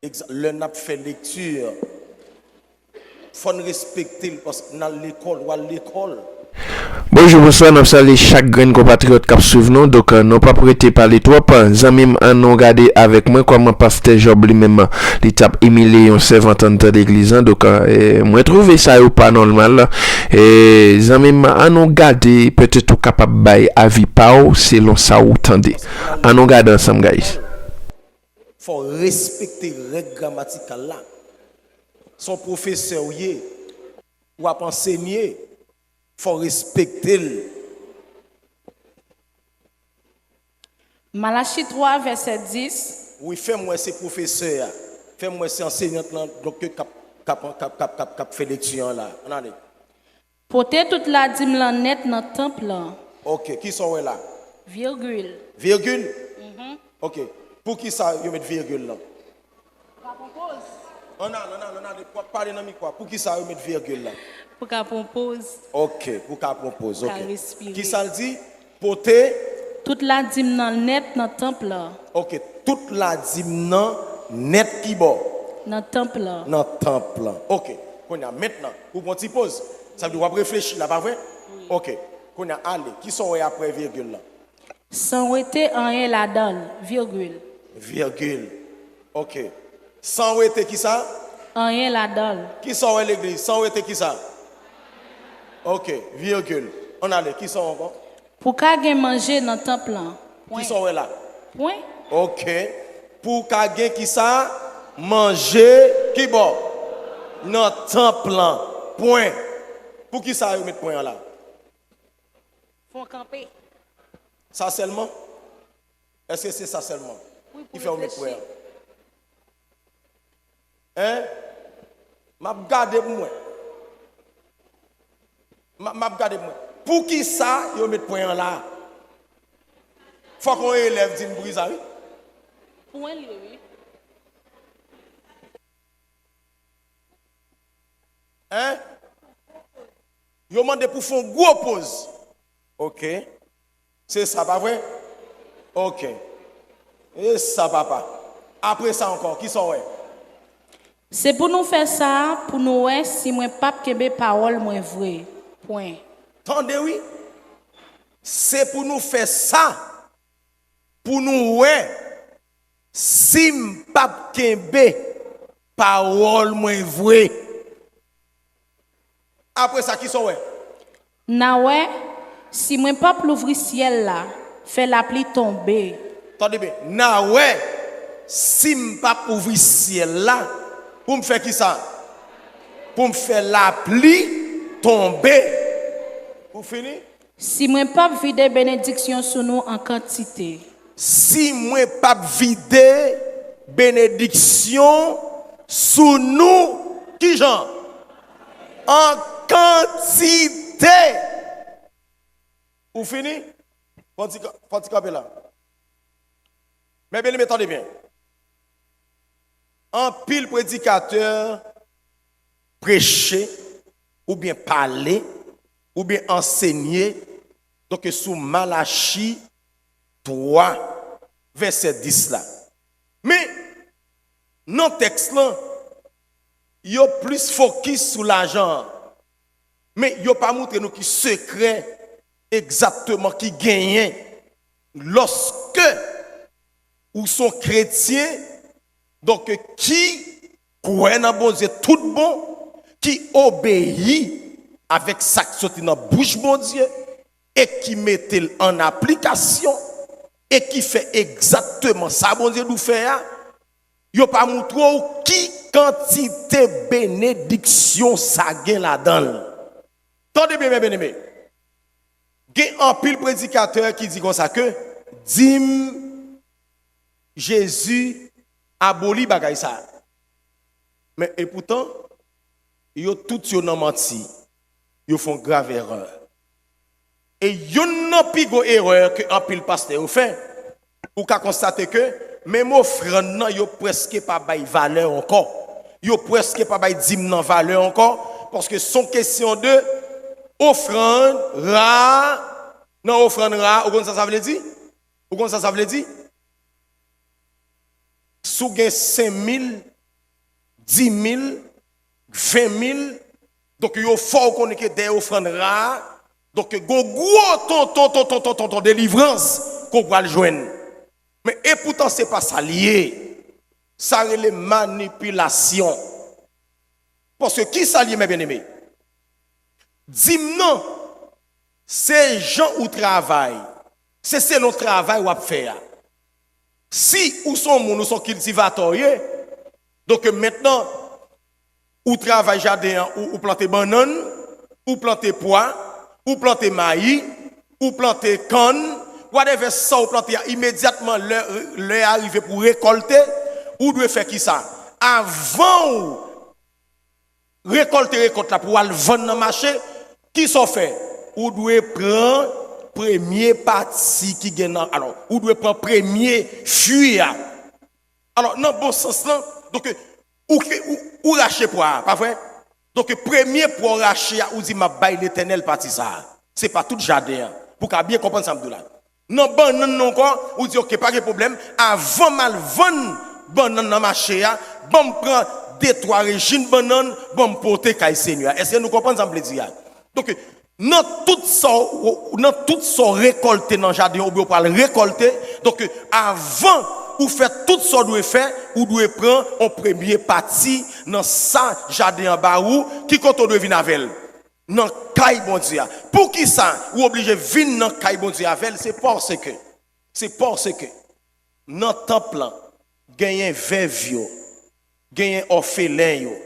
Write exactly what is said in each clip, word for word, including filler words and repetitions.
Egza- Lè n ap fè lekti, fò n respekte l, paske n al lekòl, w al lekòl. Bonjou, bonswa, n ap salye chak grenn konpatriyòt k ap swiv nou. Donk, nou p ap rete pale twòp. Zanmi m, ann nou gade avèk mwen kòman pastè Jòb li menm, li t ap imilye yon sèvant anndan legliz lan. Donk, mwen twouve sa yo pa nòmal. Zanmi m, ann nou gade, petèt ou kapab bay avi pa w selon sa ou tande. Ann nou gade ansanm, guys. Fò w respekte règ gramatikal la. Se yon pwofesè w ye, w ap ansenye, fò w respekte l. Malachi twa, vèsè dis. Wi, fè m wè se pwofesè a. Fè m wè se ansenyant lan, donk, k ap, k ap, k ap, k ap, k ap fè lekti an la. Ann ale. Pote tout ladim lan nèt nan tanp lan. Ok, kisa w wè la? Virgil. Virgil? Ok. Poukisa yo met virgil lan? Ann al, ann al, ann al, w ap pale nan mikwo a. Poukisa yo met virgil la? Pou ka pran poz. Ok, pou ka pran poz. Pou ka Ok. respire. Kisa l di? Pote Tout ladim nan nèt nan tanp lan. Ok, tout ladim nan nèt kibò? Nan tanp lan. Nan tanp lan. Ok, kounye a, mentnan, pou pran ti poz. Sa vle di w ap reflechi la, pa vre? Ok, kounye a, ale. Kisa w wè apre virgil lan? San wete anyen ladan l, virgil. Virgil. Ok. San wete kisa? Anyen ladan l. Kisa w wè legliz? San wete kisa? Ok, virgil. Ann ale, kisa w ankò? Pou ka gen manje nan tanp lan. Pwen. Kisa w wè la? Pwen. Ok. Pou ka gen kisa? Manje kibò? Nan tanp lan. Pwen. Poukisa yo met pwen an la? Fon kanpe. Sa sèlman? Èske se sa sèlman ki fè w met pwen an? Hein? M ap gade pou mwen. M ap, m ap gade pou mwen. Poukisa yo met pwen an la? Fòk yon elèv di m poukisa, wi. Pwen li ye, wi. Hein? Yo mande pou fè yon gwo poz. Ok. Se sa, pa vre? Ok. E sa, papa. Apre sa ankò, kisa w wè? Se pou nou fè sa, pou nou wè si mwen p ap kenbe pawòl mwen vre. Pwen. Tande, wi. Se pou nou fè sa, pou nou wè si m p ap kenbe pawòl mwen vre. Apre sa, kisa w wè? N a wè si mwen p ap louvri syèl la, fè lapli tonbe. Tande byen, n a wè si m p ap ouvri syèl la pou m fè kisa? Pou m fè lapli tonbe. Ou fini? Si mwen p ap vide benediksyon sou nou an kantite. Si mwen p ap vide benediksyon sou nou, kijan? An kantite. Ou fini? Fò ti, fò ti kanpe la. Men byeneme, tande byen. Anpil predikatè preche, oubyen pale, oubyen ansenye, donk sou Malachi twa, vèsè dis la. Men, nan tèks lan, yo plis fokis sou lajan an. Men, yo pa montre nou ki sekrè egzakteman ki genyen lòske ou se yon kretyen, donk, ki kwè nan Bondye tout bon, ki obeyi avèk sa k soti nan bouch Bondye, e ki mete l an aplikasyon, e ki fè egzakteman sa Bondye di w fè a, yo pa montre w ki kantite benediksyon sa gen ladan l. Tande byen, men byeneme. Gen anpil predikatè ki di konsa ke dim, Jezi aboli bagay sa. Men epoutan, yo tout yo nan manti. Yo fè yon grav erè. E youn nan pi gwo erè ke anpil pastè yo fè, ou ka konstate ke menm ofrann nan, yo prèske pa bay valè ankò. Yo prèske pa bay dim nan valè ankò, paske se yon kesyon de ofrann ra. Nan ofrann ra, ou konn sa sa vle di? Ou konn sa sa vle di? Si w gen senk mil, dis mil, ven mil, donk yo fè w konnen ke dèyè ofrann ra a, donk gon gwo ton, ton, ton, ton, ton, ton, ton delivrans ke w pral jwenn. Men epoutan, se pa sa l ye. Sa rele manipilasyon. Paske ki sa l ye, mè byeneme? Dim nan, se jan ou travay. Se selon travay w ap fè a. Si ou se yon moun, ou se yon kiltivatè w ye, donk mentnan, ou travay jaden an, ou, ou plante bannann, ou plante pwa, ou plante mayi, ou plante kann, whatever sa ou plante a, imedyatman lè, lè a rive pou rekòlte, ou dwe fè kisa? Avan ou rekòlte rekòt la pou w al vann nan mache, kisa w fè? Ou dwe pran premye pati ki gen nan, alò, ou dwe pran premye fwi a. Alò, nan bon sans lan, donk, ou, ou, ou rache pwa a, pa vre? Donk, premye pwa w rache a, ou di, "M ap bay Letènèl pati sa a." Se pa tout jaden an. Pou w ka byen konprann sa m di w la. Nan bannann nan ankò, ou di, "Ok, pa gen pwoblèm. Avan m al vann bannann nan mache a, ban m pran de twa rejin bannann, ban m pote kay Senyè a." Èske nou konprann sa m vle di a? Donk, nan tout sa w, nan tout sa w rekòlte nan jaden an, oubyen w pral rekòlte, donk, avan ou fè tout sa w dwe fè, ou dwe pran yon premye pati nan sa jaden an ba ou, ki kote w dwe vin avè l? Nan kay Bondye a. Poukisa ou oblije vin nan kay Bondye avè l? Se paske, se paske nan tanp lan, genyen vèv yo, genyen òfelen yo.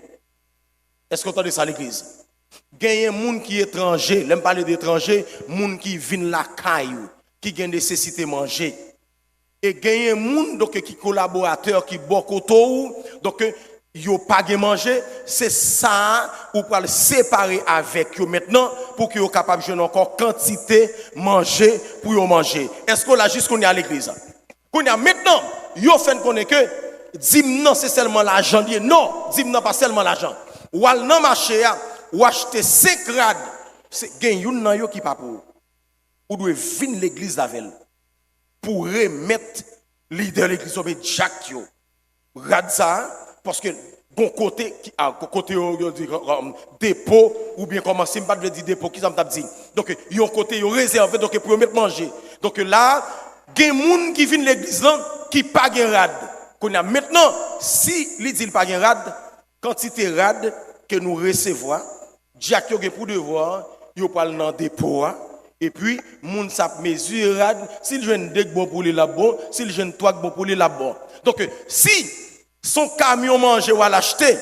Èske w tande sa, legliz? Genyen moun ki etranje. Lè m pale de etranje, moun ki vin lakay ou, ki gen nesesite manje. E genyen moun, donk, ki kolaboratè, ki bò kote w, donk, yo pa gen manje. Se sa a ou pral separe avèk yo mentnan pou ke yo kapab jwenn ankò kantite manje pou yo manje. Èske w la jis kounye a, legliz? Kounye a, mentnan, yo fè n konnen ke dim nan se sèlman lajan li ye. Non, dim nan pa sèlman lajan. W al nan mache a, w achte senk rad, se, gen youn nan yo ki pa pou ou. Ou dwe vin legliz la avè l pou remèt lidè legliz yo, oubyen dyak yo, rad sa a, paske gon kote ki, a, ko-, kote yo, yo di, um, depo, oubyen kòman, si m pa t vle di depo, kisa m t ap di? Donk, yon kote yo rezève, donk, pou yo met manje. Donk, la, gen moun ki vin legliz lan ki pa gen rad. Kounye a, mentnan, si li di l pa gen rad, kantite rad ke nou resevwa, dyak yo gen pou devwa, yo pral nan depo a, epi moun sa ap mezire rad, si l jwenn de k bon pou li, l ap bon, si l jwenn twa k bon pou li, l ap bon. Donk, si se yon kamyon manje w al achte,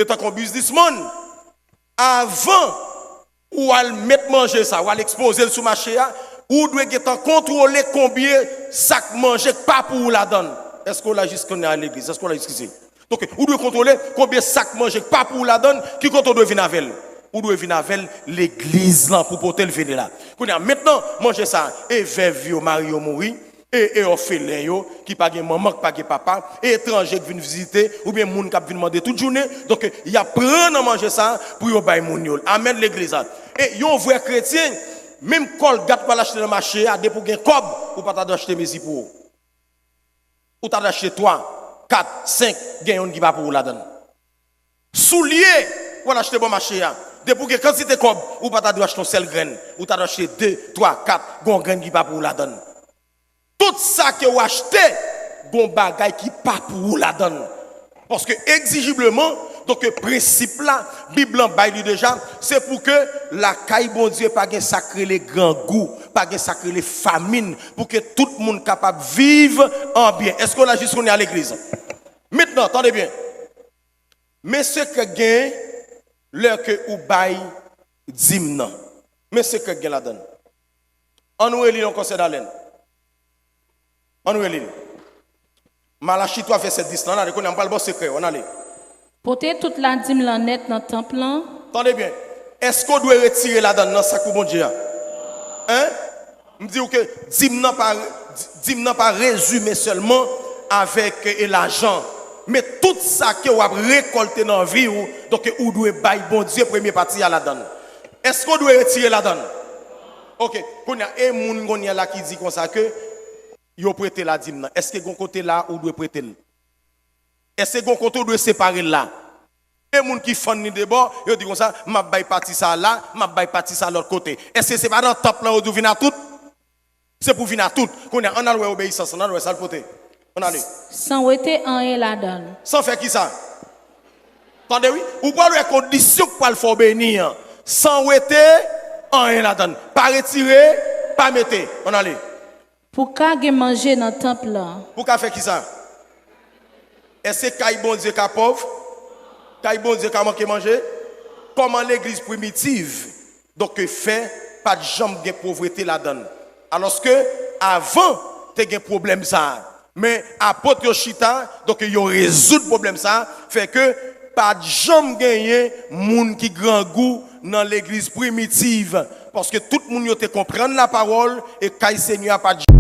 etanke yon biznismann, avan ou al met manje sa, ou al ekspoze l sou mache a, ou dwe gentan kontwole konbyen sak manje k pa pou ou ladan l. Èske w la jis kounye a, legliz? Èske w la jiskisi? Donk, ou dwe kontwole konbyen sak manje k pa pou ou ladan l, ki kote w dwe vin avè l? Ou dwe vin avè l legliz lan pou pote l vini la. Kounye a, mentnan, manje sa, e vèv yo, mari yo mouri, e, e òfelen yo, ki pa gen manman, ki pa gen papa, e etranje k vin vizite, oubyen moun k ap vin mande tout jounen. Donk, y ap pran nan manje sa pou yo bay moun yo. Amèn, legliz la. E yon vrè kretyen, menm kòlgat w al achte nan mache a, depi w gen kòb, ou pa ta dwe achte mezi pou ou. Ou ta dwe achte twa, kat, senk, gen youn ki pa pou ou ladan l. Soulye, w al achte bò mache a. Depi w gen kantite kòb, ou pa ta dwe achte yon sèl grenn. Ou ta dwe achte de, twa, kat, gon grenn ki pa pou ou ladan l. Tout sa ke w achte, gon bagay ki pa pou ou ladan l. Paske egzijibleman, donk prensip la, Bib lan bay li deja, se pou ke lakay Bondye pa gen sa k rele grangou, pa gen sa k rele famin, pou ke tout moun kapab viv an byen. Èske w la jis kounye a, legliz? Mentnan, tande byen. Men sekrè k genyen lè ke ou bay dim nan. Men sekrè k gen ladan l. Ann reli l ankò, sè Dalèn. Ann reli l. Malachi twa, vèsè dis lan, ann ale, kounye a m pral ba w sekrè yo, ann ale. Pote tout ladim lan nèt nan tanp lan. Tande byen. Èske w dwe retire ladan l nan sak pou Bondye a? Hein? M di w ke dim nan pa, dim nan pa rezime sèlman avèk, e, lajan. Men tout sa ke w ap rekòlte nan vi w, donk, ou dwe bay Bondye premye pati a ladan l. Èske w dwe retire ladan l? Ok, kounye a, e moun kounye a la ki di konsa ke yo prete ladim nan. Èske gon kote la ou dwe prete l? Èske gen yon kote w dwe separe l la? E moun ki fann li de bò, yo di konsa, "M ap bay pati sa la, m ap bay pati sa lòt kote." Èske se pa nan tanp lan yo di w vin a tout? Se pou vin a tout. Kounye a, ann al wè obeyisans, ann al wè sa l pote. Ann ale. San wete anyen ladan l. San fè ki sa? Tande wi, ou pral wè kondisyon k pral fè w beni an. San wete anyen ladan l. Pa retire, pa mete. Ann ale. Pou ka gen manje nan tanp lan. Pou ka fè ki sa? Èske kay Bondye ka pòv? Kay Bondye ka manke manje? Kòman legliz primitiv, donk, fè pa t janm gen povrete ladan l? Alòske avan, te gen pwoblèm sa a. Men apot yo chita, donk, yo rezoud pwoblèm sa a, fè ke pa t janm genyen moun ki grangou nan legliz primitiv. Paske tout moun yo te konprann lapawòl e kay Senyè a pa t